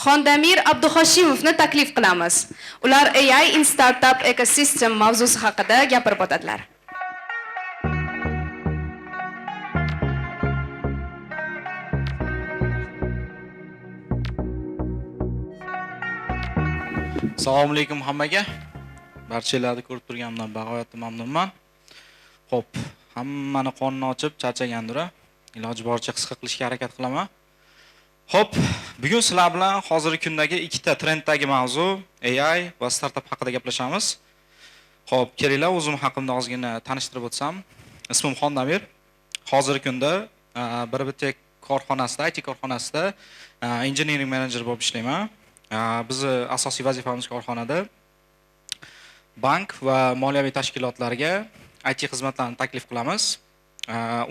Xondamir Abduhoshimovni taklif qilamiz. Ular AI in Startup Ecosystem mavzusi haqida gapirib o'tadilar. Assalomu alaykum hammaga. Barchalarni ko'rib turganimdan bag'oyatda mamnunman. Xo'p, hammani qorni ochib charchagandir. Iloji boricha qisqa qilishga harakat qilaman. Xo'p, bugun sizlar bilan hozirgi kundagi ikkita trenddagi mavzu AI va startap haqida gaplashamiz. Xo'p, kelinglar, o'zim haqimda ozgina tanishtirib o'tsam. Ismim Xondamir. Hozirgi kunda BRBTech korxonasida, IT korxonasida engineering manager bo'lib ishlayman. Bizni asosiy vazifamiz korxonada bank va moliyaviy tashkilotlarga IT xizmatlarini taklif qilamiz.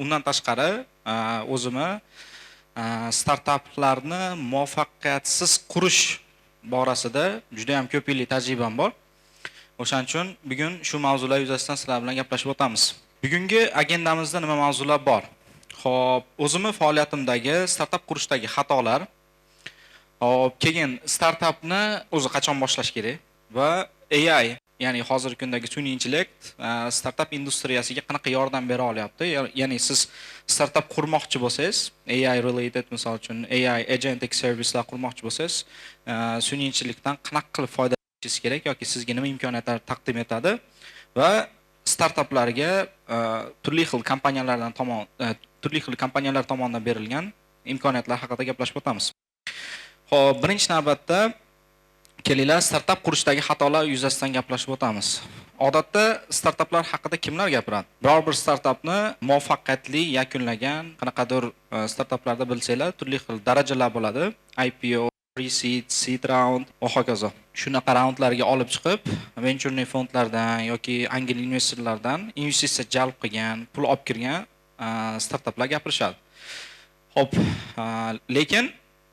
Undan tashqari o'zimni startaplarni muvaffaqiyatsiz qurish borasida juda ham ko'p yillik tajribam bor. O'shaning uchun bugun shu mavzular yuzasidan sizlar bilan gaplashib o'tamiz. Bugungi agendamizda nima mavzular bor? Xo'p, o'zimni faoliyatimdagi startap qurishdagi xatolar. Xo'p, keyin startapni o'zi qachon boshlash kerak va AI, ya'ni hozirgi kundagi sun'iy intellekt startap industriyasiga qanaqa yordam bera olyapti? Ya'ni siz startap qurmoqchi bo'lsangiz, AI related, misol uchun AI agentic servislar qurmoqchi bo'lsangiz, sun'iy intellektdan qanaqa qilib foydalanishingiz kerak yoki sizga nima imkoniyatlar taqdim etadi va startaplarga turli xil kompaniyalar tomonidan berilgan imkoniyatlar haqida gaplashib o'tamiz. Xo'p, birinchi navbatda kelinglar, startap qurishdagi xatolar yuzasidan gaplashib o'tamiz. Odatda startaplar haqida kimlar gapiradi? Biror bir startapni muvaffaqiyatli yakunlagan qanaqadir startaplarda bilsanglar, turli xil darajalar bo'ladi. IPO, pre-seed, seed round va hokazo. Shunaqa raundlarga olib chiqib, венчурный fondlardan yoki angel investorlardan investitsiya jalb qilgan, pul olib kirgan startaplar gapirishadi. Xo'p, lekin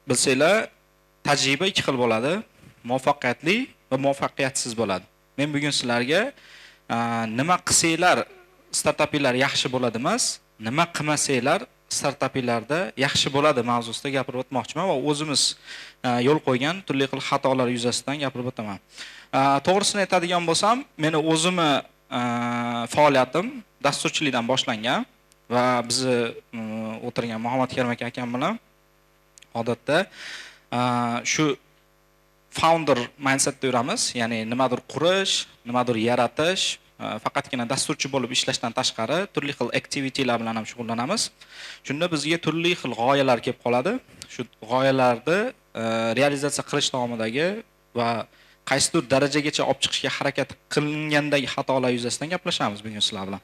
bilsanglar, tajriba ikki xil bo'ladi. Muvaffaqiyatli va muvaffaqiyatsiz bo'ladi. Men bugun sizlarga nima qilsanglar startapinglar yaxshi bo'ladi emas, nima qilmasanglar startapinglarda yaxshi bo'ladi mavzusida gapirib o'tmoqchiman va o'zimiz yo'l qo'ygan turli xil xatolar yuzasidan gapirib o'taman. To'g'risini aytadigan bo'lsam, meni o'zimni faoliyatim dasturchilikdan boshlangan va bizni o'tirgan Muhammad Karim aka akam bilan odatda shu founder mindsetda yuramiz, ya'ni nimadir qurish, nimadir yaratish, faqatgina dasturchi bo'lib ishlashdan tashqari turli xil activitylar bilan ham shug'ullanamiz. Shunda bizga turli xil g'oyalar kelib qoladi. Shu g'oyalarni realizatsiya qilish davomidagi va qaysidir darajagacha olib chiqishga harakat qilingandagi xatolar yuzasidan gaplashamiz bugun sizlar bilan.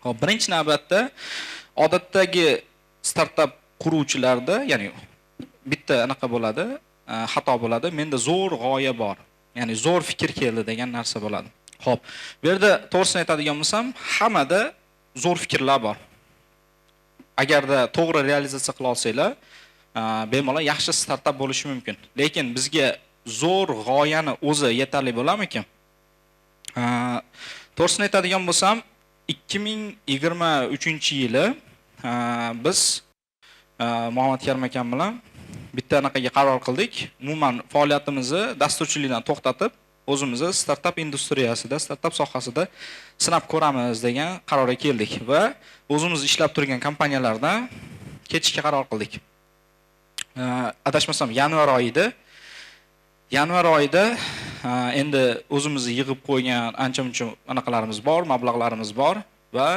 Xo'p, birinchi navbatda odatdagi startap quruvchilarda, ya'ni bitta anaqa bo'ladi, xato bo'ladi. Menda zo'r g'oya bor, ya'ni zo'r fikr keldi degan narsa bo'ladi. Xo'p, bu yerda to'g'risini aytadigan bo'lsam, hammada zo'r fikrlar bor. Agarda to'g'ri realizatsiya qila olsanglar, bemalol yaxshi startap bo'lishi mumkin. Lekin bizga zo'r g'oyani o'zi yetarli bo'larmikin? To'g'risini aytadigan bo'lsam, 2023-yili biz Muhammad Karim akam bilan bitta anaqaga qaror qildik. Umuman faoliyatimizni dasturchilikdan to'xtatib, o'zimizni startap industriyasida, startap sohasida sinab ko'ramiz degan qarorga keldik va o'zimiz ishlab turgan kompaniyalardan ketishga qaror qildik. Adashmasam, yanvar oyida. Yanvar oyida endi o'zimizni yig'ib qo'ygan ancha-muncha anaqalarimiz bor, mablag'larimiz bor va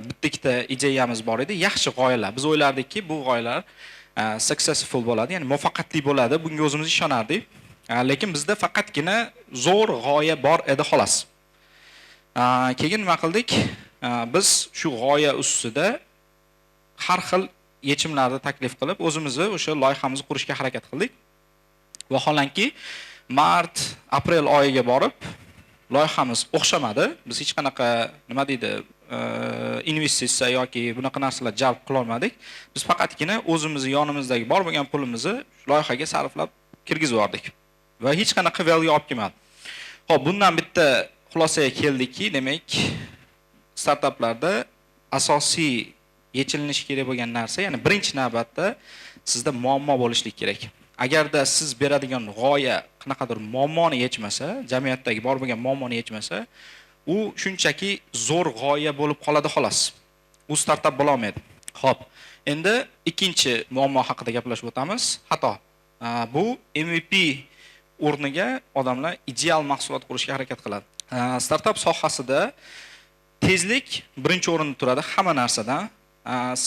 bitta ikkita ideyamiz bor edi, yaxshi g'oyalar. Biz o'ylardikki, bu g'oyalar successful bo'ladi, ya'ni muvaffaqiyatli bo'ladi. Bunga o'zimiz ishonardik. Lekin bizda faqatgina zo'r g'oya bor edi xolos. Keyin nima qildik? Biz shu g'oya ustida har xil yechimlarni taklif qilib, o'zimizni o'sha loyihamizni qurishga harakat qildik. Vaholanki, mart, aprel oyiga borib loyihamiz o'xshamadi. Biz hech qanaqa, nima deydi, investitsiya yoki bunaqa narsalar jalb qila olmadik. Biz faqatgina o'zimizni yonimizdagi bor bo'lgan pulimizni loyihaga sarflab kirgizib yubordik va hech qanaqa value olib kelmadi. Xo'p, bundan bitta xulosaga keldikki, demak, startaplarda asosiy yechilinishi kerak bo'lgan narsa, ya'ni birinchi navbatda sizda muammo bo'lishligi kerak. Agarda siz beradigan g'oya qanaqadir muammoni yechmasa, jamiyatdagi bor bo'lgan muammoni yechmasa, u shunchaki zo'r g'oya bo'lib qoladi, xolos. U startap bo'la olmaydi. Xo'p, endi ikkinchi muammo haqida gaplashib o'tamiz. Xato. Bu MVP o'rniga odamlar ideal mahsulot qurishga harakat qiladi. Startap sohasida tezlik birinchi o'rinda turadi hamma narsadan.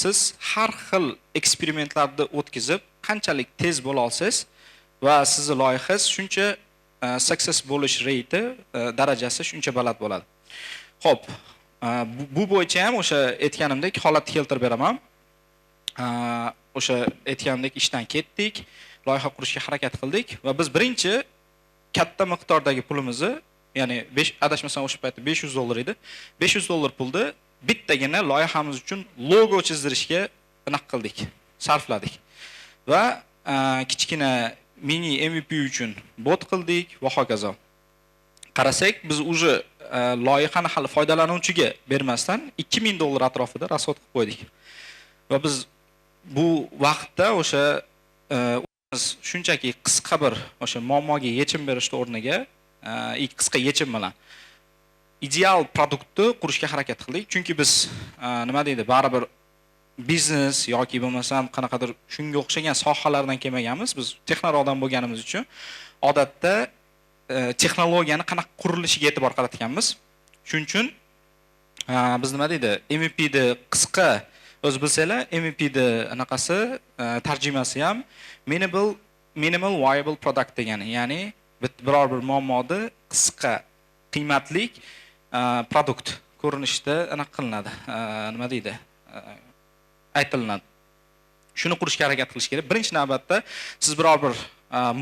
Siz har xil eksperimentlarni o'tkazib, qanchalik tez bo'la olsangiz va sizni loyihangiz shuncha success bo'lish rate darajasi shuncha baland bo'ladi. Xo'p, bu bo'yicha ham o'sha aytganimdek holatni keltirib beraman. O'sha aytganimdek ishdan ketdik, loyiha qurishga harakat qildik va biz birinchi katta miqdordagi pulimizni, ya'ni 5, adashmasam, o'sha paytda 500 dollar edi. 500 dollar pulni bittagina loyihamiz uchun logo chizdirishga anaqa qildik, sarfladik. Va kichkina mini MVP uchun bot qildik va hokazo. Qarasak, biz уже loyihani hali foydalanuvchiga bermasdan 2000 dollar atrofida расход qilib qo'ydik. Va biz bu vaqtda o'sha biz shunchaki qisqa bir o'sha muammoga yechim berishni o'rniga qisqa yechim bilan ideal продукт ni qurishga harakat qildik. Chunki biz nima deydi, baribir biznes yoki bo'lmasam qanaqadir shunga o'xshagan sohalardan kelmaganmiz. Biz texnik odam bo'lganimiz uchun odatda texnologiyani qanaqa qurilishiga e'tibor qaratganmiz. Shuning uchun biz, nima deydi, MVPni qisqa, o'zi bilsanglar, MVPni anaqasi, tarjimasi ham minimal viable product degani, ya'ni biror bir muammoni qisqa qiymatlik продукт ko'rinishida anaqa qilinadi, nima deydi, aytilinadi. Shuni qurishga harakat qilish kerak. Birinchi navbatda siz biror bir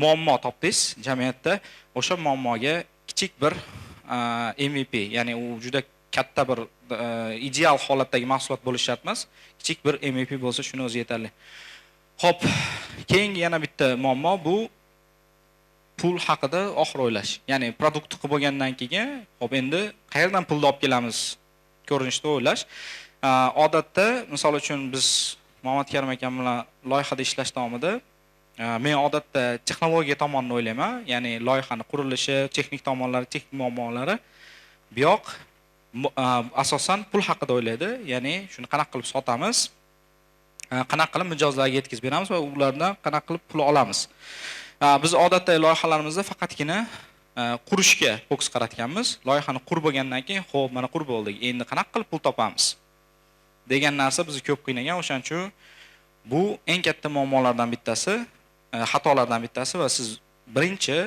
muammo topdingiz jamiyatda, o'sha muammoga kichik bir MVP, ya'ni u juda katta bir ideal holatdagi mahsulot bo'lishi shart emas, kichik bir MVP bo'lsa, shuni o'zi yetarli. Xo'p, keyingi yana bitta muammo bu pul haqida oxir o'ylash. Ya'ni продукт qilib bo'lgandan keyin, xo'p, endi qayerdan pulni olib kelamiz ko'rinishda o'ylash. Odatda, misol uchun, biz Muhammad Karim akam bilan loyihada ishlash davomida men odatda texnologiya tomonini o'ylayman, ya'ni loyihani qurilishi, texnik tomonlari, texnik muammolari. Bu yoq asosan pul haqida o'ylaydi, ya'ni shuni qanaqa qilib sotamiz, qanaqa qilib mijozlarga yetkazib beramiz va ulardan qanaqa qilib pul olamiz. Biz odatda loyihalarimizda faqatgina qurishga fokus qaratganmiz. Loyihani qurib bo'lgandan keyin, xo'p, mana qurib bo'ldik, endi qanaqa qilib pul topamiz degan narsa bizni ko'p qiynagan. O'shaning uchun bu eng katta muammolardan bittasi, xatolardan bittasi va siz birinchi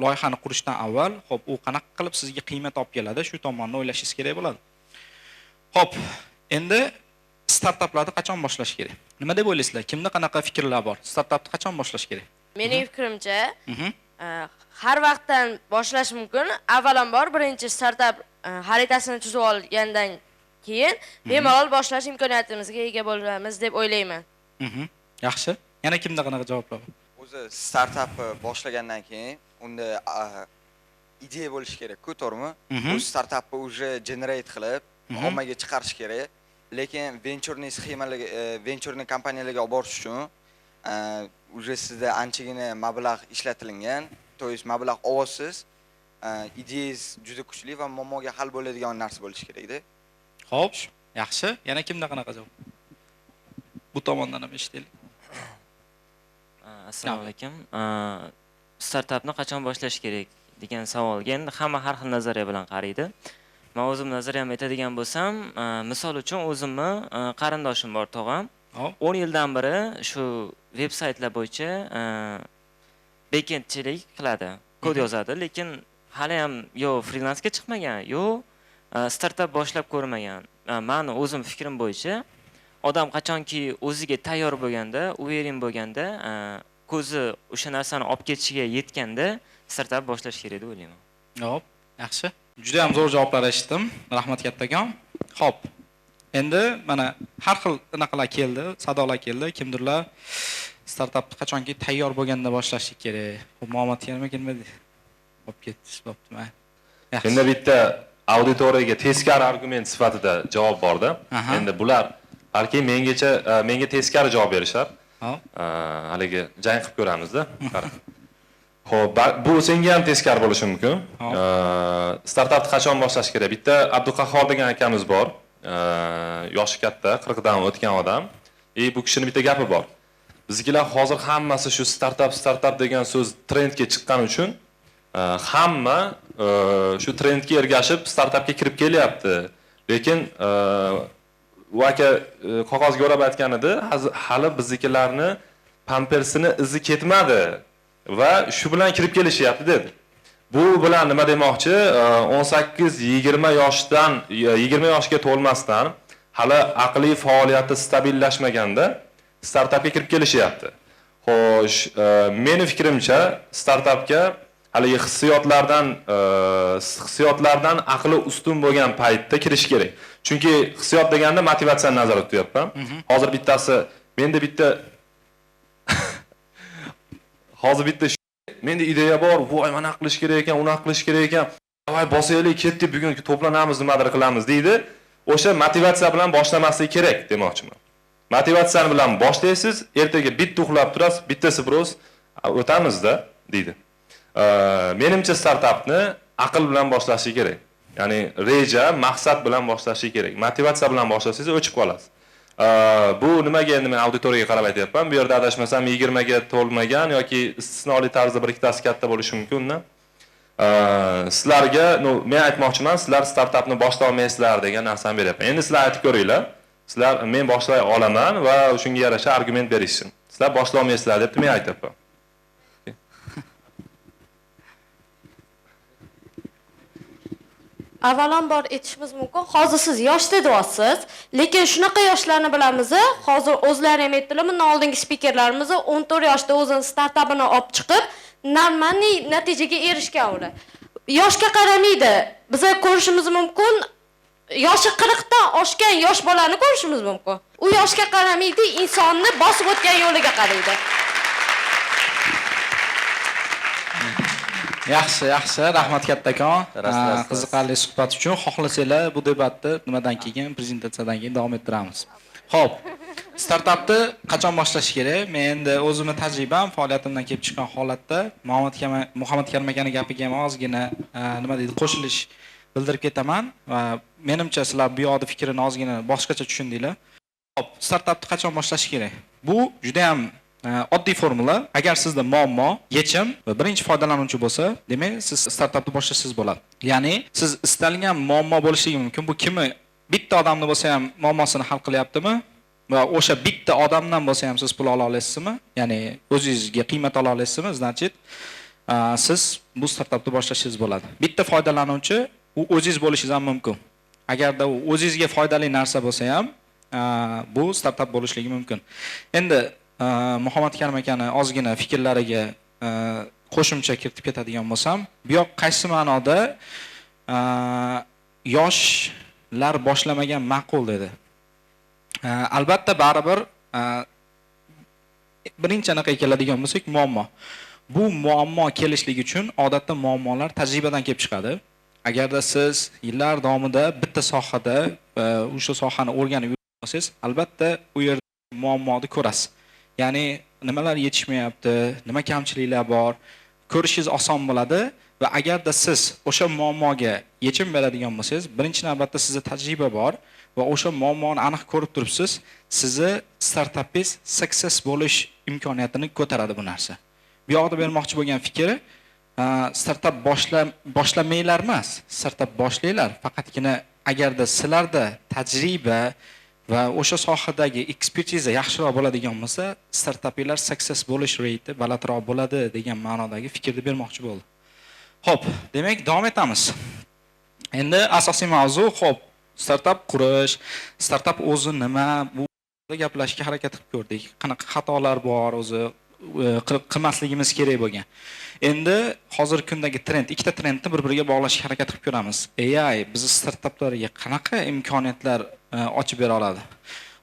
loyihani qurishdan avval, xo'p, u qanaqa qilib sizga qiymat olib keladi, shu tomonni o'ylashingiz kerak bo'ladi. Xo'p, endi startaplarni qachon boshlash kerak? Nima deb o'ylaysizlar? Kimda qanaqa fikrlar bor? Startapni qachon boshlash kerak? Mening fikrimcha, har vaqtdan boshlash mumkin. Avvalambor birinchi startap xaritasini tuzib olgandan keyin bemalol boshlash imkoniyatimizga ega bo'lamiz deb o'ylayman. Yaxshi. Yana kimda qanaqa javoblar bor? O'zi startapni boshlagandan keyin unda ideya bo'lishi kerak-ku, to'g'rimi? Mhm. U startapni уже generate qilib, ommaga chiqarish kerak. Lekin венчурный sxemalarga, венчурный kompaniyalarga olib borish uchun уже sizda anchagina mablag' ishlatilingan, то есть mablag' olasiz, ideyangiz juda kuchli va muammoga hal bo'ladigan narsa bo'lishi kerakda. Xo'p, yaxshi. Yana kimda qanaqa javob? Bu tomondan ham eshitaylik. Assalomu alaykum. Startapni qachon boshlash kerak degan savolga endi hamma har xil nazariya bilan qaraydi. Men o'zim nazariyamni aytadigan bo'lsam, misol uchun o'zimni qarindoshim bor, tog'am. Hop. 10 yildan beri shu veb saytlar bo'yicha backendchilik qiladi. Kod yozadi, lekin hali ham yo frilansga chiqmagan, yo startap boshlab ko'rmagan. Mani o'zim fikrim bo'yicha odam qachonki o'ziga tayyor bo'lganda, уверен bo'lganda, ko'zi o'sha narsani olib ketishiga yetganda startap boshlash kerak deb o'ylayman. Xo'p, yaxshi. Juda ham zo'r javoblar eshitdim. Rahmat kattakon. Xo'p. Endi mana har xil anaqalar keldi, sadolar keldi. Kimdirlar startapni qachonki tayyor bo'lganda boshlash kerak. Xo'p, Muhammad Karim aka nima deydi? Olib ketdi, bo'pti, mayli. Yaxshi. Endi bitta auditoriyaga teskari argument sifatida javob borda. Aha. Endi bular balki mengacha menga teskari javob berishar. Hop. Haligi jang qilib ko'ramizda. Qara. Xo'p, bu senga ham teskari bo'lishi mumkin. Hop. Startapni qachon boshlash kerak? Bitta Abduqahhor degan akamiz bor. Yoshi katta, 40 dan o'tgan odam. И bu kishini bitta gapi bor. Biznikilar hozir hammasi shu startap, startap degan so'z trendga chiqqani uchun hamma shu trendga ergashib startapga kirib kelyapti. Lekin u aka qog'ozga o'rab aytgan edi, hali biznikilarni pampersini izi ketmadi va shu bilan kirib kelishyapti dedi. Bu bilan nima demoqchi? 18-20 yoshdan, 20 yoshga to'lmasdan hali aqliy faoliyati stabillashmaganda startapga kirib kelishyapti. Xo'sh, meni fikrimcha startapga haligi hissiyotlardan aqli ustun bo'lgan paytda kirish kerak. Chunki hissiyot deganda motivatsiyani nazarda tutyapman. Hozir bittasi menda bitta hozir bitta menda ideya bor, voy mana qilish kerak ekan, unaqa qilish kerak ekan. Voy bosaylik, ketdik, bugun to'planamiz, nimadir qilamiz deydi. O'sha motivatsiya bilan boshlamaslik kerak demoqchiman. Motivatsiyani bilan boshlaysiz, ertaga bitta uxlab turasiz, bitta спрос o'tamizda deydi. Menimcha startapni aql bilan boshlashi kerak. Ya'ni reja, maqsad bilan boshlashi kerak. Motivatsiya bilan boshlasangiz o'chib qolasiz. Bu nimaga endi men auditoriyaga qarab aytyapman. Bu yerda adashmasam 20 ga to'lmagan yoki istisnoli tarzda bir ikkitasi katta bo'lishi mumkin-da. Sizlarga, ну, men aytmoqchiman, sizlar startapni boshlay olmaysizlar degan narsani beryapman. Endi sizlar aytib ko'ringlar. Sizlar men boshlay olaman va shunga yarasha argument berishsin. Sizlar boshlay olmaysizlar deb men aytyapman. Avvalambor aytishimiz mumkin, hozir siz yoshda deyapsiz, lekin shunaqa yoshlarni bilamiz, hozir o'zlari ham aytdilar, bundan oldingi spikerlarimiz 14 yoshda o'zini startapini olib chiqib, нормальный natijaga erishgan ular. Yoshga qaramaydi. Biza ko'rishimiz mumkin, yoshi 40 dan oshgan yosh bolani ko'rishimiz mumkin. U yoshga qaramaydi, insonni bosib o'tgan yo'liga qaraydi. Yaxshi, yaxshi. Rahmat kattakon. Rost, rost, Qiziqarli suhbat uchun. Xohlasanglar bu debatni nimadan keyin, prezentatsiyadan keyin davom ettiramiz. Xo'p, startapni qachon boshlash kerak? Men endi o'zimni tajribam, faoliyatimdan kelib chiqqan holatda Muhammad Karim akani gapiga ham ozgina nima deydi, qo'shilish bildirib ketaman va menimcha sizlar bu yoqda fikrini ozgina boshqacha tushundinglar. Xo'p, startapni qachon boshlash kerak? Bu juda ham oddiy formula. Agar sizda muammo, yechim va birinchi foydalanuvchi bo'lsa, demak, siz startapni boshlashingiz bo'ladi. Ya'ni siz istalgan muammo bo'lishligi mumkin. Bu kimi bitta odamni bo'lsa ham muammosini hal qilyaptimi? Va o'sha bitta odamdan bo'lsa ham siz pul ola olasizmi? Ya'ni o'zingizga qiymat ola olasizmi? Значит, siz bu startapni boshlashingiz bo'ladi. Bitta foydalanuvchi u o'zingiz bo'lishingiz ham mumkin. Agarda u o'zingizga foydali narsa bo'lsa ham, bu startap bo'lishligi mumkin. Endi Muhammad Karim akani ozgina fikrlariga qo'shimcha kiritib ketadigan bo'lsam, bu yoq qaysi ma'noda yoshlar boshlamagan ma'qul dedi. Albatta baribir birinchi anaqa keladigan bo'lsak muammo. Bu muammo kelishligi uchun odatda muammolar tajribadan kelib chiqadi. Agarda siz yillar davomida bitta sohada o'sha sohani o'rganib yursangiz, albatta u yerda muammoni ko'rasiz. Ya'ni nimalar yetishmayapti, nima kamchiliklar bor, ko'rishingiz oson bo'ladi va agarda siz o'sha muammoga yechim beradigan bo'lsangiz, birinchi navbatda sizda tajriba bor va o'sha muammoni aniq ko'rib turibsiz, sizni startapingiz success bo'lish imkoniyatini ko'taradi bu narsa. Bu yoqda bermoqchi bo'lgan fikri, startap boshlamanglar emas, startap boshlanglar. Faqatgina agarda sizlarda tajriba va o'sha sohadagi ekspertiza yaxshiroq bo'ladigan bo'lsa, startapinglar success bo'lish rate balandroq bo'ladi degan ma'nodagi fikrni bermoqchi bo'ldi. Xo'p, demak davom etamiz. Endi asosiy mavzu, xo'p, startap qurish, startap o'zi nima, bu gaplashishga harakat qilib ko'rdik. Qanaqa xatolar bor o'zi, qilmasligimiz kerak bo'lgan. Endi hozirgi kundagi trend, ikkita trendni bir-biriga bog'lashga harakat qilib ko'ramiz. AI bizni startaplarga qanaqa imkoniyatlar ochib bera oladi?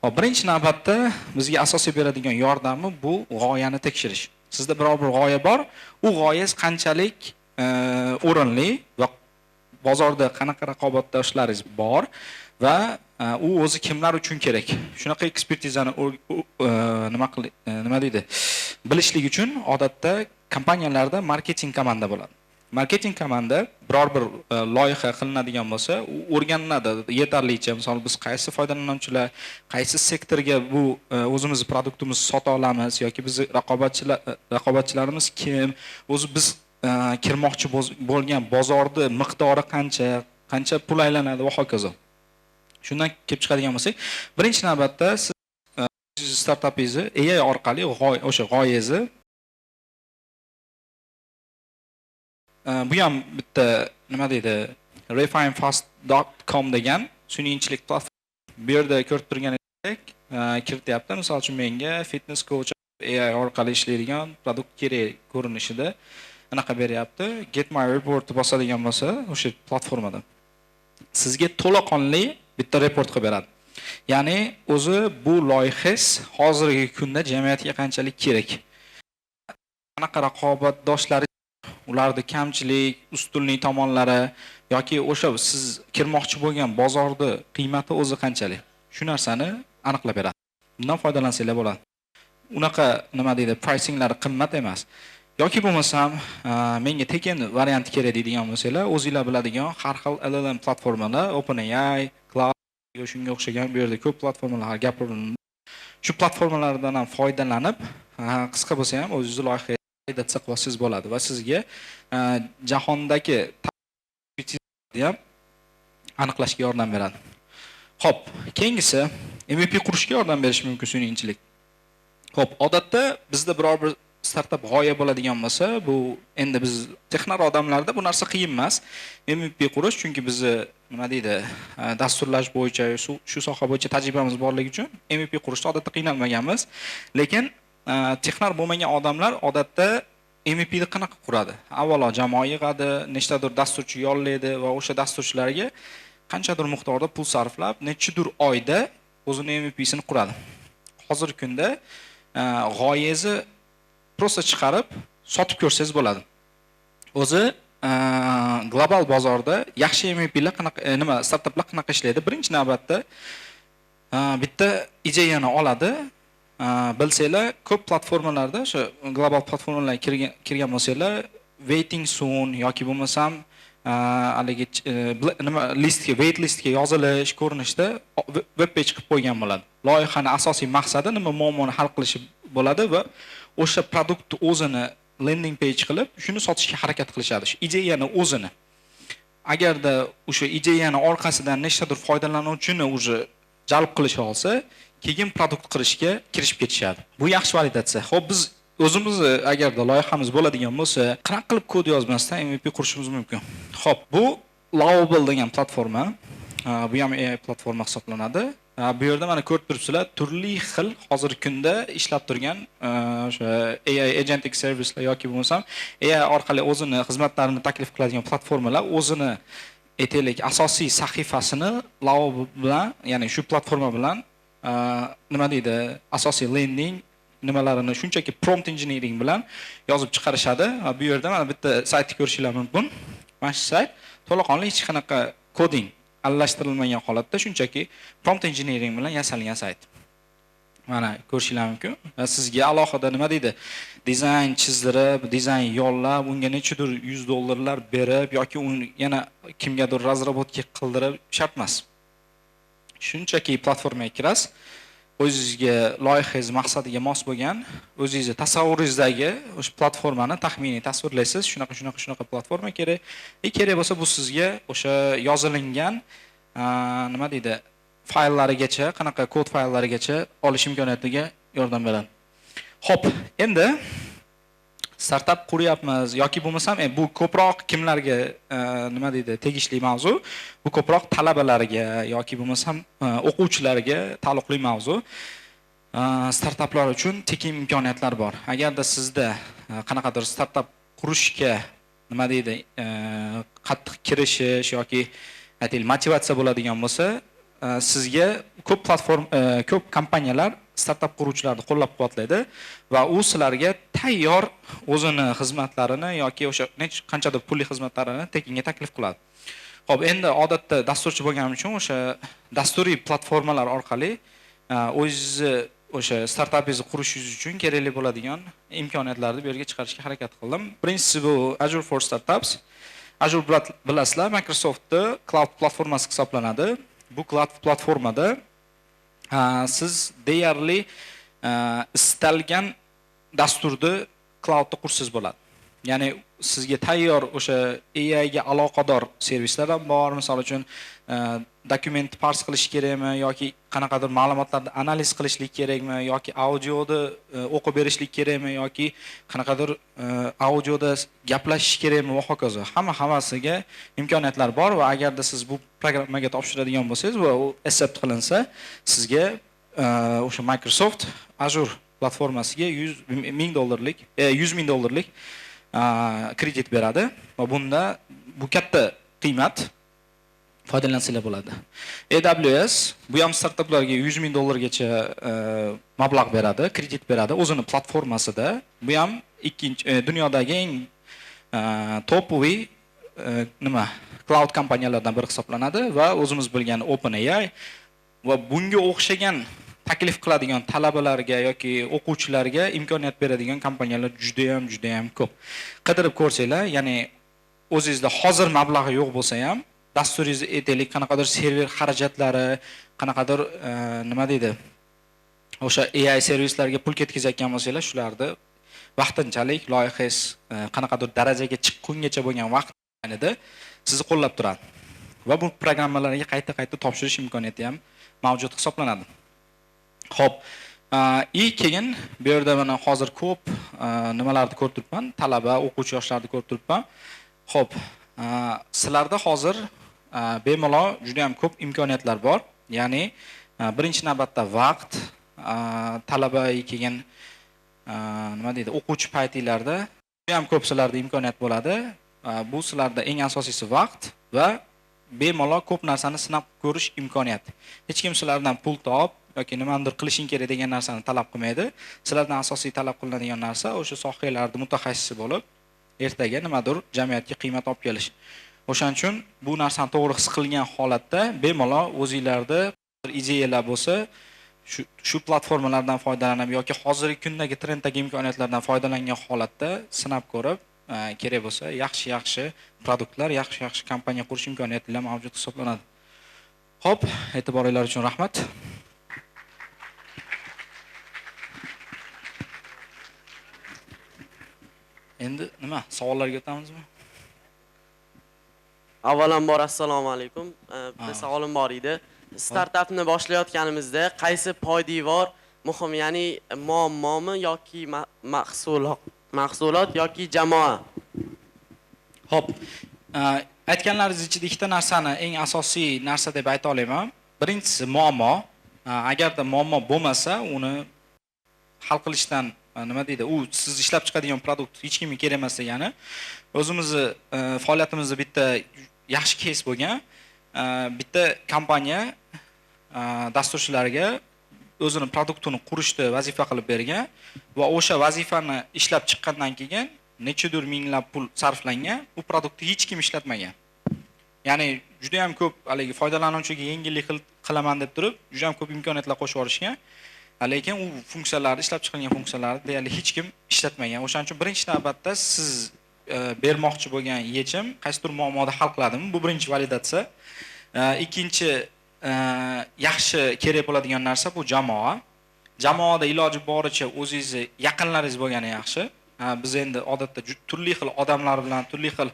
Xo'p, birinchi navbatda bizga asosiy beradigan yordami bu g'oyani tekshirish. Sizda biror bir g'oya bor, u g'oyangiz qanchalik o'rinli va bozorda qanaqa raqobatdoshlaringiz bor va U o'zi kimlar uchun kerak? Shunaqa ekspertizani nima nima deydi, bilishlik uchun odatda kompaniyalarda marketing komanda bo'ladi. Marketing komanda biror bir loyiha qilinadigan bo'lsa, u o'rganiladi yetarlicha. Misol, biz qaysi foydalanuvchilar, qaysi sektorga bu o'zimizni produktimizni sota olamiz yoki bizni raqobatchilarimiz kim, o'zi biz kirmoqchi bo'lgan bozorni miqdori qancha, qancha pul aylanadi va hokazo. Shundan kelib chiqadigan bo'lsak, birinchi navbatda siz startapingizni AI orqali o'sha g'oyangizni, bu ham bitta, nima deydi, refinefast.com degan sun'iy intellekt platforma. Bu yerda ko'rib turganingizdek, kirityapti. Misol uchun, menga fitness coach AI orqali ishlaydigan produkt kerak ko'rinishida anaqa beryapti. Get my report bosadigan bo'lsa, o'sha platformada sizga to'laqonli bitta report qilib beradi. Ya'ni o'zi bu loyihangiz hozirgi kunda jamiyatga qanchalik kerak? Qanaqa raqobatdoshlari, ularni kamchilik, ustunlik tomonlari yoki o'sha siz kirmoqchi bo'lgan bozorni qiymati o'zi qanchalik? Shu narsani aniqlab beradi. Bundan foydalansanglar bo'ladi. Unaqa, nima deydi, pricinglari qimmat emas. Yoki bo'lmasam, menga tekin varianti kerak deydigan bo'lsanglar, o'zinglar biladigan har xil LLM platformalar, OpenAI, Claude, shunga o'xshagan bu yerda ko'p platformalar gapirildi. Shu platformalardan ham foydalanib, qisqa bo'lsa ham o'zingizni loyiha validatsiya qilib olsangiz bo'ladi va sizga jahondagi ham aniqlashga yordam beradi. Xo'p, keyingisi MVP qurishga yordam berishi mumkin sun'iy intellekt. Xo'p, odatda bizda biror bir startap g'oya bo'ladigan bo'lsa, bu endi biz texnar odamlarda bu narsa qiyin emas. MVP qurish, chunki bizni, nima deydi, dasturlash bo'yicha, shu soha bo'yicha tajribamiz borligi uchun MVP qurishda odatda qiynalmaganmiz. Lekin texnar bo'lmagan odamlar odatda MVPni qanaqa quradi? Avvalo jamoa yig'adi, nechtadir dasturchi yollaydi va o'sha dasturchilarga qanchadir miqdorda pul sarflab, nechadir oyda o'zini MVPsini quradi. Hozirgi kunda g'oyangizni просто chiqarib, sotib ko'rsangiz bo'ladi. O'zi global bozorda yaxshi MVPlar qanaqa, nima, startaplar qanaqa ishlaydi? Birinchi navbatda bitta ideyani oladi. Bilsanglar, ko'p platformalarda, o'sha global platformalarga kirgan bo'lsanglar, waiting soon yoki bo'lmasam haligi nima listga, wait listga yozilish ko'rinishida web page qilib qo'ygan bo'ladi. Loyihani asosiy maqsadi nima, muammoni hal qilishi bo'ladi va o'sha produktni o'zini landing page qilib, shuni sotishga harakat qilishadi. Shu ideyani o'zini. Agarda o'sha ideyani orqasidan nechtadir foydalanuvchini уже jalb qilisha olsa, keyin produkt qilishga kirishib ketishadi. Bu yaxshi validatsiya. Xo'p, biz o'zimizni agarda loyihamiz bo'ladigan bo'lsa, qanaqa qilib kod yozmasdan MVP qurishimiz mumkin? Xo'p, bu Lovable degan platforma. Bu ham AI platforma hisoblanadi. Bu yerda mana ko'rib turibsizlar, turli xil hozirgi kunda ishlab turgan o'sha AI agentic servislar yoki bo'lmasam AI orqali o'zini xizmatlarini taklif qiladigan platformalar o'zini, aytaylik, asosiy sahifasini Lovable bilan, ya'ni shu platforma bilan, nima deydi, asosiy landing nimalarini shunchaki prompt engineering bilan yozib chiqarishadi. Va bu yerda mana bitta saytni ko'rishinglar mumkin. Mana shu sayt to'laqonli, hech qanaqa coding aralashtirilmagan holatda shunchaki prompt engineering bilan yasalgan sayt. Mana ko'rishinglar mumkin. Va sizga alohida, nima deydi, dizayn chizdirib, dizayn yollab, unga nechadir 100 dollarlar berib yoki uni yana kimgadir разработка qildirib shart emas. Shunchaki platformaga kirasiz, o'zingizga loyihangiz maqsadiga mos bo'lgan, o'zingizni tasavvuringizdagi o'sha platformani taxminiy tasvirlaysiz. Shunaqa, shunaqa, shunaqa platforma kerak. И kerak bo'lsa, bu sizga o'sha yozilingan, nima deydi, fayllarigacha, qanaqa kod fayllarigacha olish imkoniyatiga yordam beradi. Xo'p, endi startap quryapmiz yoki bo'lmasam, bu ko'proq kimlarga, nima deydi, tegishli mavzu? Bu ko'proq talabalarga yoki bo'lmasam o'quvchilarga taalluqli mavzu. Startaplar uchun tekin imkoniyatlar bor. Agarda sizda qanaqadir startap qurishga, nima deydi, qattiq kirishish yoki, aytaylik, motivatsiya bo'ladigan bo'lsa, sizga ko'p platform, ko'p kompaniyalar startap quruvchilarni qo'llab-quvvatlaydi va u sizlarga tayyor o'zini xizmatlarini yoki o'sha qanchadir pulli xizmatlarini tekinga taklif qiladi. Xo'p, endi odatda dasturchi bo'lganim uchun o'sha dasturiy platformalar orqali o'zingizni o'sha startapingizni qurishingiz uchun kerakli bo'ladigan imkoniyatlarni bu yerga chiqarishga harakat qildim. Birinchisi bu Azure for Startups. Azure bilasizlar, Microsoftni cloud platformasi hisoblanadi. Bu cloud platformada siz deyarli istalgan dasturni cloudda qursangiz bo'ladi. Ya'ni sizga tayyor o'sha AI ga aloqador servislar ham bor. Misol uchun, dokument parse qilish kerakmi yoki qanaqadir ma'lumotlarni analiz qilishlik kerakmi yoki audioni o'qib berishlik kerakmi yoki qanaqadir audioda gaplashish kerakmi va hokazo. Hammasiga imkoniyatlar bor va agarda siz bu programmaga topshiradigan bo'lsangiz va u accept qilinsa, sizga o'sha Microsoft Azure platformasiga 100 ming dollarlik, 100 ming dollarlik kredit beradi va bunda bu katta qiymat, foydalansanglar bo'ladi. AWS bu ham startaplarga 100 ming dollargacha mablag' beradi, kredit beradi o'zini platformasida. Bu ham ikkinchi dunyodagi eng топовый nima cloud kompaniyalardan biri hisoblanadi va o'zimiz bilgan OpenAI va bunga o'xshagan taklif qiladigan talabalarga yoki o'quvchilarga imkoniyat beradigan kompaniyalar juda ham, juda ham ko'p. Qidirib ko'rsanglar, ya'ni o'zingizda hozir mablag'i yo'q bo'lsa ham, dasturingizni aytaylik, qanaqadir server xarajatlari, qanaqadir nima deydi, o'sha AI servislarga pul ketkazayotgan bo'lsanglar, shularni vaqtinchalik loyihangiz qanaqadir darajaga chiqqungacha bo'lgan vaqt sizni qo'llab turadi. Va bu programmalarga qayta-qayta topshirish imkoniyati ham mavjud hisoblanadi. Xo'p, и keyin bu yerda mana hozir ko'p nimalarni ko'rib turibman, talaba, o'quvchi yoshlarni ko'rib turibman. Xo'p, sizlarda hozir bemalol juda ham ko'p imkoniyatlar bor. Ya'ni birinchi navbatda vaqt, talaba, keyin nima deydi, o'quvchi paytinglarda juda ham ko'p sizlarda imkoniyat bo'ladi. Bu sizlarda eng asosiysi vaqt va bemalol ko'p narsani sinab ko'rish imkoniyati. Hech kim sizlardan pul top yoki nimanidir qilishing kerak degan narsani talab qilmaydi. Sizlardan asosiy talab qilinadigan narsa o'sha sohalarda mutaxassisi bo'lib, ertaga nimadir jamiyatga qiymat olib kelish. O'shaning uchun bu narsani to'g'ri his qilgan holatda bemalol o'zingizlarda ideyalar bo'lsa, shu platformalardan foydalanib yoki hozirgi kundagi trenddagi imkoniyatlardan foydalangan holatda sinab ko'rib, kerak bo'lsa yaxshi-yaxshi produktlar, yaxshi-yaxshi kompaniya qurish imkoniyatlari mavjud hisoblanadi. Xo'p, e'tiboringlar uchun rahmat. Endi nima, savollarga o'tamizmi? Avvalambor assalomu alaykum. Bitta Ha. savolim bor edi. Startapni boshlayotganimizda qaysi poydevor muhim, ya'ni muammomi yoki mahsulot yoki jamoa? Xo'p, aytganlaringiz ichida ikkita narsani eng asosiy narsa deb ayta olaman. Birinchisi muammo. Agarda muammo bo'lmasa, uni hal qilishdan nima deydi, u siz ishlab chiqadigan produkt hech kimga kerak emas degani. O'zimizni faoliyatimizda bitta yaxshi case bo'lgan. Bitta kompaniya dasturchilarga o'zini produktini qurishni vazifa qilib bergan va o'sha vazifani ishlab chiqqandan keyin nechadir minglab pul sarflangan, u produktni hech kim ishlatmagan. Ya'ni juda ham ko'p haligi foydalanuvchiga yengillik qilaman deb turib, juda ham ko'p imkoniyatlar qo'shib yuborishgan. Lekin u funksiyalarni, ishlab chiqilgan funksiyalarni deyarli hech kim ishlatmagan. O'shaning uchun birinchi navbatda siz bermoqchi bo'lgan yechim qaysidir muammoni hal qiladimi? Bu birinchi validatsiya. Ikkinchi yaxshi kerak bo'ladigan narsa bu jamoa. Jamoada iloji boricha o'zingizni yaqinlaringiz bo'lgani yaxshi. Biz endi odatda turli xil odamlar bilan, turli xil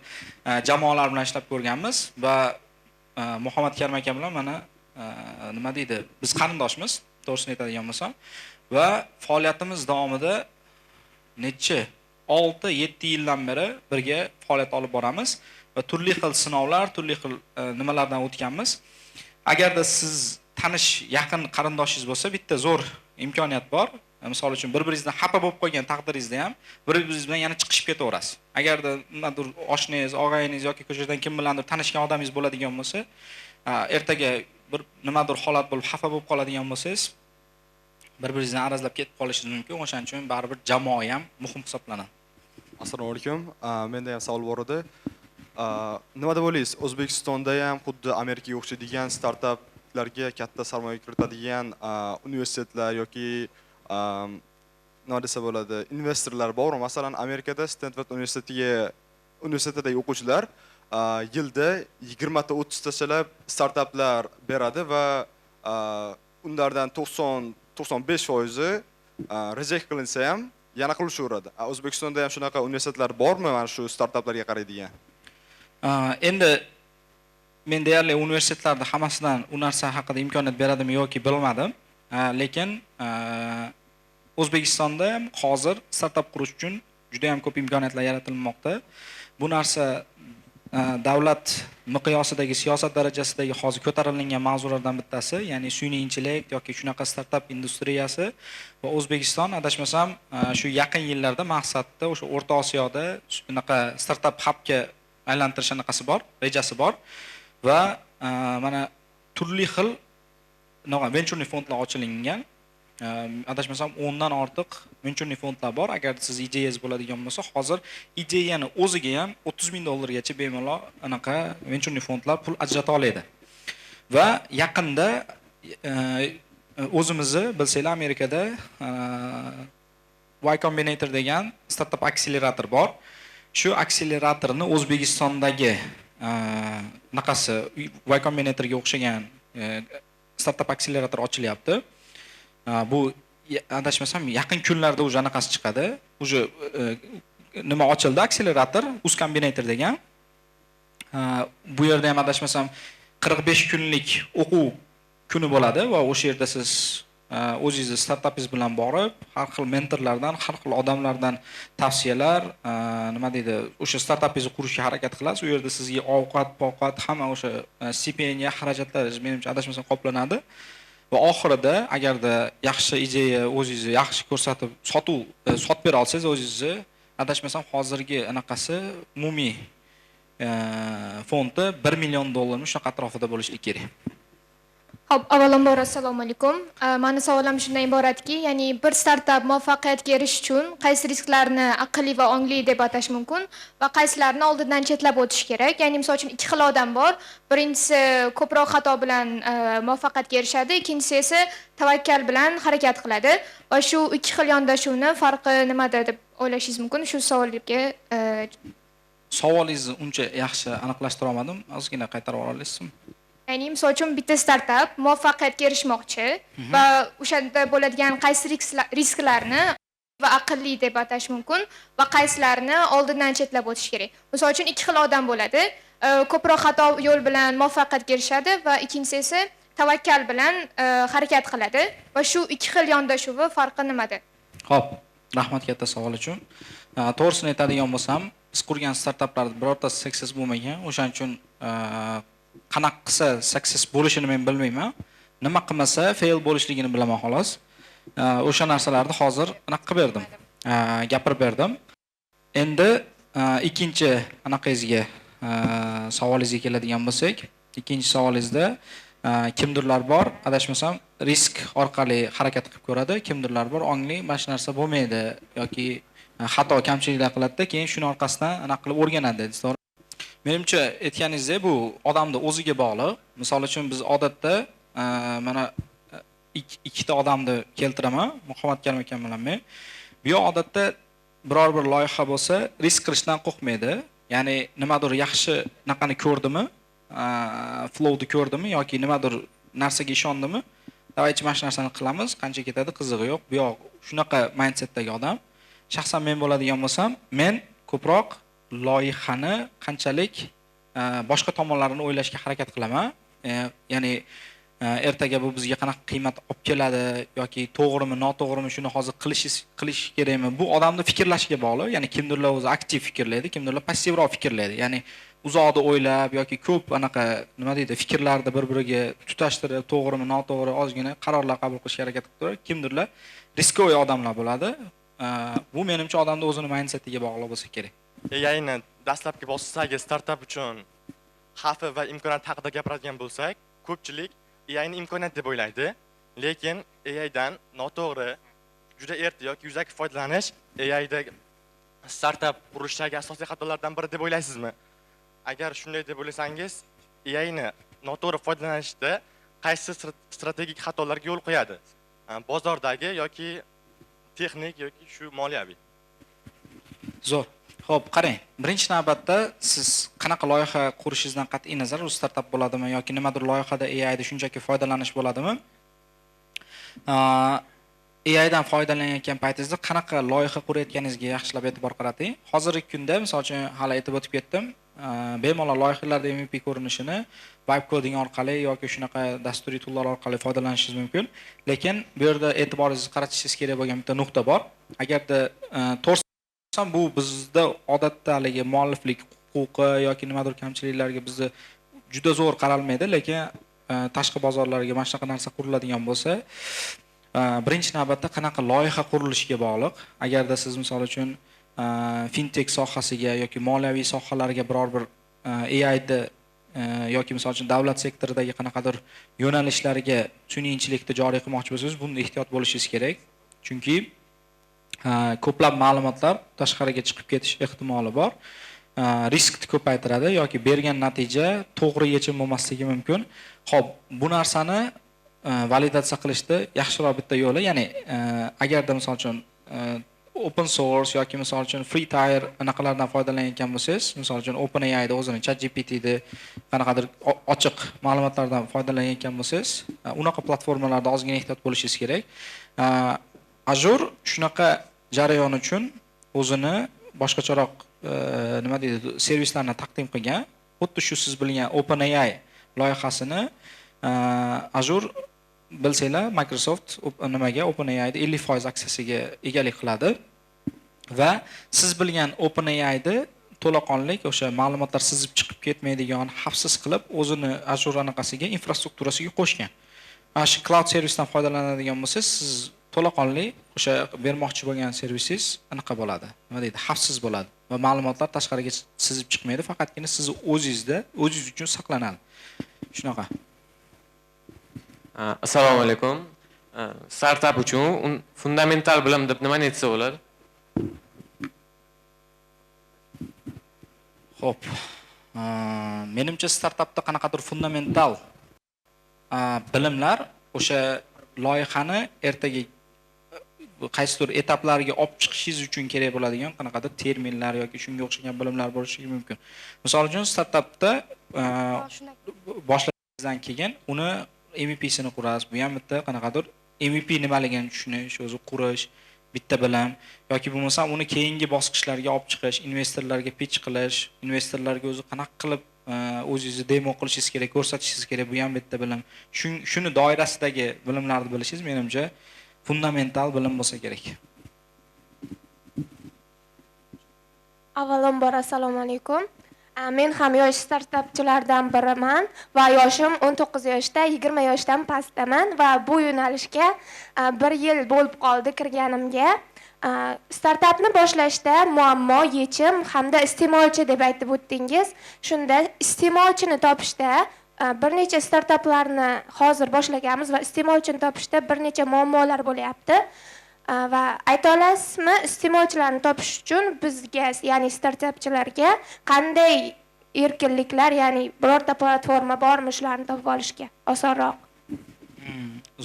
jamoalar bilan ishlab ko'rganmiz va Muhammad Karim aka bilan mana nima deydi, biz qarindoshmiz, to'g'risini aytadigan bo'lsam, va faoliyatimiz davomida necha 6-7 yildan beri birga faoliyat olib boramiz va turli xil sinovlar, turli xil nimalardan o'tganmiz. Agarda siz tanish, yaqin qarindoshingiz bo'lsa, bitta zo'r imkoniyat bor. Misol uchun, bir-biringizdan xafa bo'lib qolgan taqdiringizda ham bir-biringiz bilan yana chiqishib ketaverasiz. Agarda nimadir oshnangiz, og'ayningiz yoki ko'chadan kim bilandir tanishgan odamingiz bo'ladigan bo'lsa, ertaga bir nimadir holat bo'lib xafa bo'lib qoladigan bo'lsangiz, bir-biringizdan arazlab ketib qolishingiz mumkin. O'shaning uchun baribir jamoa ham muhim hisoblanadi. Assalomu alaykum. Menda ham savol bor edi. Nima deb o'ylaysiz? O'zbekistonda ham xuddi Amerikaga o'xshaydigan startaplarga katta sarmoya kiritadigan universitetlar yoki nima desa bo'ladi, investorlar bormi? Masalan, Amerikada Stanford universitetidagi o'quvchilar yilda 20 ta, 30 tachalab startaplar beradi va unlardan 90, 95 foizi reject qilinsa ham yana qilishaveradi. O'zbekistonda ham shunaqa universitetlar bormi mana shu startaplarga qaraydigan? Endi men deyarli universitetlarda hammasidan u narsa haqida imkoniyat beradimi yoki bilmadim. Lekin O'zbekistonda ham hozir startap qurish uchun juda ham ko'p imkoniyatlar yaratilmoqda. Bu narsa davlat miqyosidagi, siyosat darajasidagi hozir ko'tarilingan mavzulardan bittasi, ya'ni sun'iy intellekt yoki shunaqa startap industriyasi. Va O'zbekiston, adashmasam, shu yaqin yillarda maqsadda o'sha O'rta Osiyoda shunaqa startap hubga aylantirish anaqasi bor, rejasi bor. Va mana turli xil venchurniy fondlar ochilingan. Adashmasam, 10 dan ortiq venchurniy fondlar bor. Agar siz ideyangiz bo'ladigan bo'lsa, hozir ideyani o'ziga ham 30 ming dollargacha bemalol anaqa venchurniy fondlar pul ajrata oladi. Va yaqinda o'zimizni bilsanglar, Amerikada Y Combinator degan startap akselerator bor. Shu akseleratorni O'zbekistondagi anaqasi Y Combinatorga o'xshagan startap akselerator ochilyapti. Bu adashmasam, yaqin kunlarda уже anaqasi chiqadi. Уже nima ochildi akselerator, Uz Combinator degan. Bu yerda ham, adashmasam, 45 kunlik o'quv kuni bo'ladi va o'sha yerda siz o'zingizni startapingiz bilan borib, har xil mentorlardan, har xil odamlardan tavsiyalar, nima deydi, o'sha startapingizni qurishga harakat qilasiz. U yerda sizga ovqat, povqat, hamma o'sha stipendiya, xarajatlar, menimcha, adashmasam, qoplanadi. Va oxirida agarda yaxshi ideya, o'zingizni yaxshi ko'rsatib, sotib bera olsangiz o'zingizni, adashmasam, hozirgi anaqasi umumiy fondi 1 million dollarmi, shunaqa atrofida bo'lishi kerak. Xo'p, avvalambor assalomu alaykum. Mani savolim shundan iboratki, ya'ni bir startap muvaffaqiyatga erishish uchun qaysi risklarni aqlli va ongli deb atash mumkin va qaysilarini oldindan chetlab o'tish kerak? Ya'ni misol uchun ikki xil odam bor. Birinchisi ko'proq xato bilan muvaffaqiyatga erishadi, ikkinchisi esa tavakkal bilan harakat qiladi. Va shu ikki xil yondashuvni farqi nimada deb o'ylashingiz mumkin? Shu savolga Savolingizni uncha yaxshi aniqlashtira olmadim. Ozgina qaytarib yubora olasizmi? Ya'ni misol uchun bitta startap muvaffaqiyatga erishmoqchi va o'shanda bo'ladigan qaysi risklarni va aqlli deb atash mumkin va qaysilarini oldindan chetlab o'tish kerak. Misol uchun ikki xil odam bo'ladi. Ko'proq xato yo'l bilan muvaffaqiyatga erishadi va ikkinchisi esa tavakkal bilan harakat qiladi va shu ikki xil yondashuvi farqi nimada? Xo'p, rahmat katta savol uchun. To'g'risini aytadigan bo'lsam, biz qurgan startaplarda birortasi success bo'lmagan. O'shaning uchun qanaqa qilsa success bo'lishini men bilmayman. Nima qilmasa fail bo'lishligini bilaman xolos. O'sha narsalarni hozir anaqa qilib berdim. Gapirib berdim. Endi ikkinchi anaqangizga, savolingizga keladigan bo'lsak, ikkinchi savolingizda kimdirlar bor, adashmasam, risk orqali harakat qilib ko'radi, kimdirlar bor ongli, mana shu narsa bo'lmaydi yoki xato, kamchiliklar qiladida, keyin shuni orqasidan anaqa qilib o'rganadi dedingiz, to'g'ri? Menimcha, aytganingizdek, bu odamni o'ziga bog'liq. Misol uchun biz odatda mana ikkita odamni keltiraman, Muhammad Karim akam bilan men. Bu yoq odatda biror bir loyiha bo'lsa, risk qilishdan qo'rqmaydi. Ya'ni nimadir yaxshi anaqani ko'rdimi, flowni ko'rdimi yoki nimadir narsaga ishondimi, давайте mana shu narsani qilamiz, qancha ketadi, qizig'i yo'q. Bu yoq shunaqa mindsetdagi odam. Shaxsan men bo'ladigan bo'lsam, men ko'proq loyihani qanchalik boshqa tomonlarini o'ylashga harakat qilaman. Ya'ni ertaga bu bizga qanaqa qiymat olib keladi yoki to'g'rimi, noto'g'rimi, shuni hozir qilish kerakmi? Bu odamni fikrlashiga bog'liq. Ya'ni kimdirlar o'zi aktiv fikrlaydi, kimdirlar passivroq fikrlaydi. Ya'ni uzoqda o'ylab yoki ko'p anaqa nima deydi, fikrlarni bir-biriga tutashtirib, to'g'rimi, noto'g'ri ozgina qarorlar qabul qilishga harakat qilib turadi. Kimdirlar рисковый odamlar bo'ladi. Bu menimcha odamning o'zini mindsetiga bog'liq bo'lsa kerak. AIni dastlabki bosqichdagi startap uchun xavfi va imkoniyati haqida gapiradigan bo'lsak, ko'pchilik AIni imkoniyat deb o'ylaydi, lekin AIdan noto'g'ri, juda erta yoki yuzaki foydalanish AIda startap qurishdagi asosiy xatolardan biri deb o'ylaysizmi? Agar shunday deb o'ylasangiz, AIni noto'g'ri foydalanishda qaysi strategik xatolarga yo'l qo'yadi? Bozordagi yoki texnik yoki shu moliyaviy? Zo'r. Xo'p, qarang. Birinchi navbatda siz qanaqa loyiha qurishingizdan qat'iy nazar, u startap bo'ladimi yoki nimadir loyihada AIda shunchaki foydalanish bo'ladimi? AIdan foydalanayotgan paytingizda qanaqa loyiha qurayotganingizga yaxshilab e'tibor qarating. Hozirgi kunda, misol uchun, hali aytib o'tib ketdim, bemalol loyihalarda MVP ko'rinishini vibe coding orqali yoki shunaqa dasturiy toollar orqali foydalanishingiz mumkin. Lekin bu yerda e'tiboringizni qaratishingiz kerak bo'lgan bitta nuqta bor. Agarda to'g'risi bu bizda odatda haligi mualliflik huquqi yoki nimadir kamchiliklarga bizda juda zo'r qaralmaydi, lekin tashqi bozorlarga mana shunaqa narsa quriladigan bo'lsa, birinchi navbatda qanaqa loyiha qurilishiga bog'liq. Agarda siz misol uchun fintech sohasiga yoki moliyaviy sohalarga biror bir AIni yoki misol uchun davlat sektoridagi qanaqadir yo'nalishlarga sun'iy intellektni joriy qilmoqchi bo'lsangiz, bunda ehtiyot bo'lishingiz kerak. Chunki ko'plab ma'lumotlar tashqariga chiqib ketish ehtimoli bor. Riskni ko'paytiradi yoki bergan natija to'g'ri yechim bo'lmasligi mumkin. Xo'p, bu narsani validatsiya qilishda yaxshiroq bitta yo'li, ya'ni agarda misol uchun open source yoki misol uchun free tier anaqalardan foydalanayotgan bo'lsangiz, misol uchun OpenAI'da o'zini ChatGPT'da qanaqadir ochiq ma'lumotlardan foydalanayotgan bo'lsangiz, unaqa platformalarda ozgina ehtiyot bo'lishingiz kerak. Azure shunaqa jarayon uchun o'zini boshqacharoq nima deydi, servislarni taqdim qilgan. Xuddi shu siz bilgan OpenAI loyihasini Azure, bilsanglar, Microsoft nimaga OpenAI'da 50% aksiyasiga egalik qiladi va siz bilgan OpenAI'ni to'laqonlik o'sha ma'lumotlar sizib chiqib ketmaydigan, xavfsiz qilib o'zini Azure anaqasiga, infrastrukturasiga qo'shgan. Mana shu cloud servisdan foydalanadigan bo'lsangiz, siz to'laqonli o'sha bermoqchi bo'lgan servisingiz anaqa bo'ladi. Nima deydi, xavfsiz bo'ladi va ma'lumotlar tashqariga sizib chiqmaydi, faqatgina siz o'zingizda, o'zingiz uchun saqlanadi. Shunaqa. Assalomu alaykum. Startap uchun fundamental bilim deb nimani aytsa bo'ladi? Xo'p. Menimcha startapda qanaqadir fundamental bilimlar o'sha loyihani ertaga qaysidir etaplarga olib chiqishingiz uchun kerak bo'ladigan qanaqadir terminlar yoki shunga o'xshagan bilimlar bo'lishi mumkin. Misol uchun startapda boshlaganingizdan keyin uni MVPsini qurasiz. Bu ham bitta qanaqadir MVP nimaligini tushunish, o'zi qurish bitta bilim yoki bo'lmasam uni keyingi bosqichlarga olib chiqish, investorlarga pitch qilish, investorlarga o'zi qanaqa qilib o'zingizni demo qilishingiz kerak, ko'rsatishingiz kerak, bu ham bitta bilim. Shuni doirasidagi bilimlarni bilishingiz menimcha fundamental bilim bo'lsa kerak. Avvalambor assalomu alaykum. Men ham yosh startapchilardan biriman va yoshim 19 yoshda, 20 yoshdan pastdaman va bu yo'nalishga 1 yil bo'lib qoldi kirganimga. Startapni boshlashda muammo, yechim hamda iste'molchi deb aytib o'tdingiz. Shunda iste'molchini topishda bir necha startaplarni hozir boshlaganmiz va iste'molchini topishda bir necha muammolar bo'lyapti. Va ayta olasizmi, iste'molchilarni topish uchun bizga, ya'ni startapchilarga qanday erkinliklar, ya'ni birorta platforma bormi shularni topib olishga osonroq?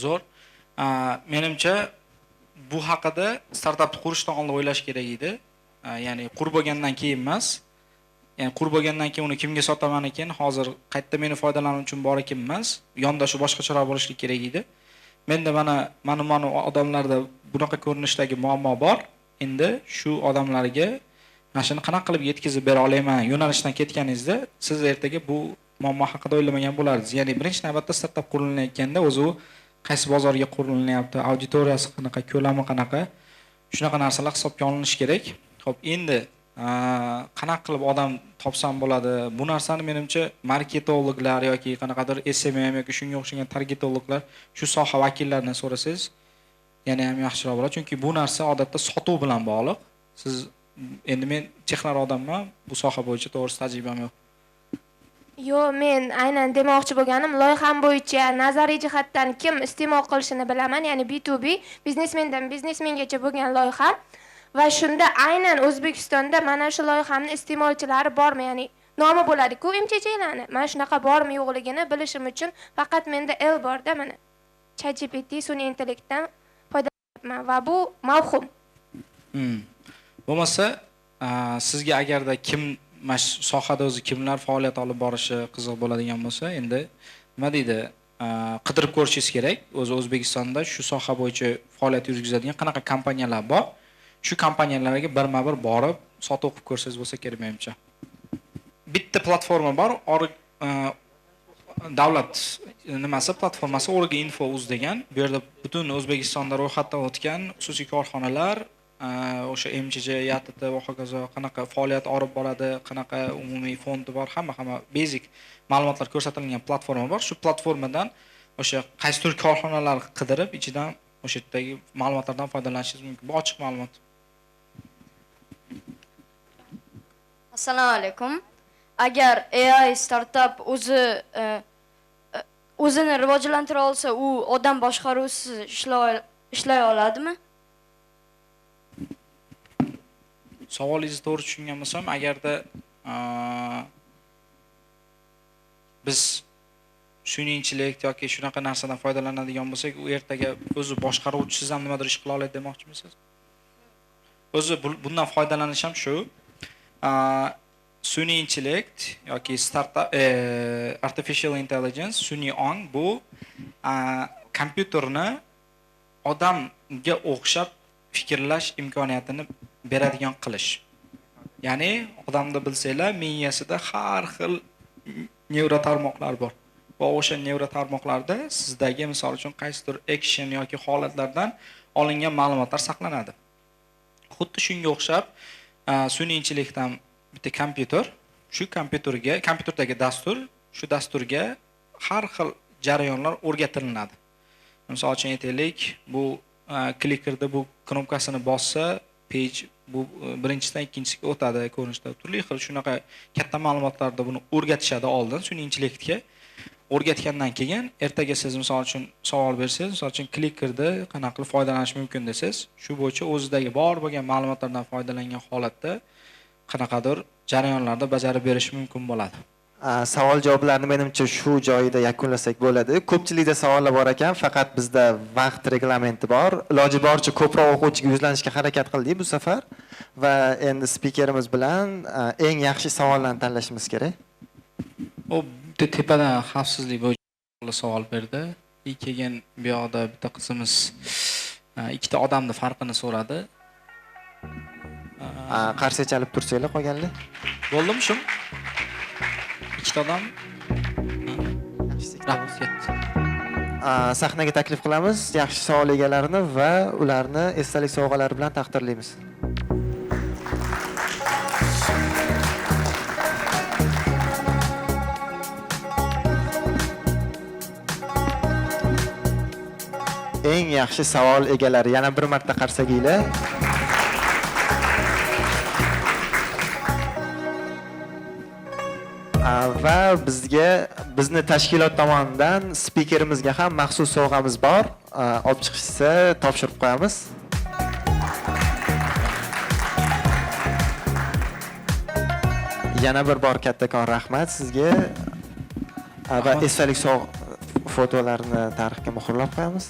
Zo'r. Menimcha bu haqida startapni qurishdan oldin o'ylash kerak edi. Ya'ni qurib bo'lgandan keyin emas. Ya'ni qurib bo'lgandan keyin uni kimga sotaman ekan, hozir qayerda meni foydalanish uchun bor ekan emas, yondashuv boshqacharoq bo'lishi kerak edi. Menda mana odamlarda bunaqa ko'rinishdagi muammo bor. Endi shu odamlarga mana shuni qanaqa qilib yetkazib bera olaman yo'nalishdan ketganingizda siz ertaga bu muammo haqida o'ylamagan bo'lardingiz. Ya'ni birinchi navbatda startap qurilayotganda o'zi u qaysi bozorga qurilyapti, auditoriyasi qanaqa, ko'lami qanaqa, shunaqa narsalar hisobga olinishi kerak. Xo'p, endi qanaqa qilib odam topsam bo'ladi? Bu narsani menimcha marketologlar yoki qanaqadir SMM yoki shunga o'xshagan targetologlar, shu soha vakillaridan so'rasangiz yana ham yaxshiroq bo'ladi. Chunki bu narsa odatda sotuv bilan bog'liq. Siz endi men texnar odamman, bu soha bo'yicha to'g'risi tajribam yo'q. Yo'q, men aynan demoqchi bo'lganim, loyiham bo'yicha nazariy jihatdan kim iste'mol qilishini bilaman, ya'ni B2B, biznesmendan biznesmengacha bo'lgan loyiha va shunda aynan O'zbekistonda mana shu loyihamni iste'molchilari bormi, ya'ni Nomi bo'ladi-ku MChClarni. Mana shunaqa bormi yo'qligini bilishim uchun faqat menda L borda, mana ChatGPT sun'iy intellektdan foydalanyapman va bu mavhum. Bo'lmasa, sizga agarda kim mana shu sohada o'zi kimlar faoliyat olib borishi qiziq bo'ladigan bo'lsa, endi nima deydi, qidirib ko'rishingiz kerak. O'zi O'zbekistonda shu soha bo'yicha faoliyat yurgizadigan qanaqa kompaniyalar bor? Shu kompaniyalarga birma-bir borib sotuv qilib ko'rsangiz bo'lsa kerak menimcha. Bitta platforma bor, davlat nimasi platformasi Org.info.uz degan. Bu yerda butun O'zbekistonda ro'yxatdan o'tgan xususiy korxonalar, o'sha MChJ, YATT va hokazo qanaqa faoliyat olib boradi, qanaqa umumiy fondi bor, hamma basic ma'lumotlar ko'rsatilgan platforma bor. Shu platformadan o'sha qaysidir korxonalar qidirib, ichidan o'sha yerdagi ma'lumotlardan foydalanishingiz mumkin. Bu ochiq ma'lumot. Assalomu alaykum. Agar AI startap o'zini rivojlantira olsa, u odam boshqaruvisiz ishlay oladimi? Savolingizni to'g'ri tushungan bo'lsam, agarda biz sun'iy intellekt yoki shunaqa narsadan foydalanadigan bo'lsak, u ertaga o'zi boshqaruvchisiz ham nimadir ish qila oladi demoqchimisiz? O'zi bundan foydalanish ham shu. Sun'iy intellekt yoki startup, artificial intelligence, sun'iy ong bu kompyuterni odamga o'xshab fikrlash imkoniyatini beradigan qilish. Ya'ni odamda bilsanglar, miyasida har xil nevrotarmoqlar bor. Va o'sha nevrotarmoqlarda sizdagi misol uchun qaysidir action yoki holatlardan olingan ma'lumotlar saqlanadi. Xuddi shunga o'xshab, sun'iy intellekt ham bitta kompyuter, shu kompyuterdagi dastur, shu dasturga har xil jarayonlar o'rgatilinadi. Misol uchun aytaylik, bu klikerda bu knopkasini bossa, page bu birinchisidan ikkinchisiga o'tadi ko'rinishda. Turli xil shunaqa katta ma'lumotlarda buni o'rgatishadi oldin sun'iy intellektga. O'rgatgandan keyin ertaga siz misol uchun savol bersangiz, misol uchun klikerda qanaqa qilib foydalanish mumkin desangiz, shu bo'yicha o'zidagi bor bo'lgan ma'lumotlardan foydalangan holatda qanaqadir jarayonlarda bajarib berishi mumkin bo'ladi. Savol javoblarni menimcha shu joyida yakunlasak bo'ladi. Ko'pchilikda savollar bor ekan, faqat bizda vaqt reglamenti bor. Iloji boricha ko'proq o'quvchiga yuzlanishga harakat qildik bu safar va endi spikerimiz bilan eng yaxshi savollarni tanlashimiz kerak. U bitta tepadan xavfsizlik bo'yicha savol berdi. Keyin bu yoqda bitta qizimiz ikkita odamni farqini so'radi. Qarsak chalib tursanglar qolganlar. Bo'ldimi shu? Ikkita odam. Rahmat, ketdi. Sahnaga taklif qilamiz yaxshi savol egalarini va ularni esdalik sovg'alari bilan taqdirlaymiz. Eng yaxshi savol egalari yana bir marta qarsakiylar. Va bizni tashkilot tomonidan spikerimizga ham maxsus sovg'amiz bor. Olib chiqishsa topshirib qo'yamiz. Yana bir bor kattakon rahmat sizga. Va esdalik fotolarini tarixga muhrlab qo'yamiz.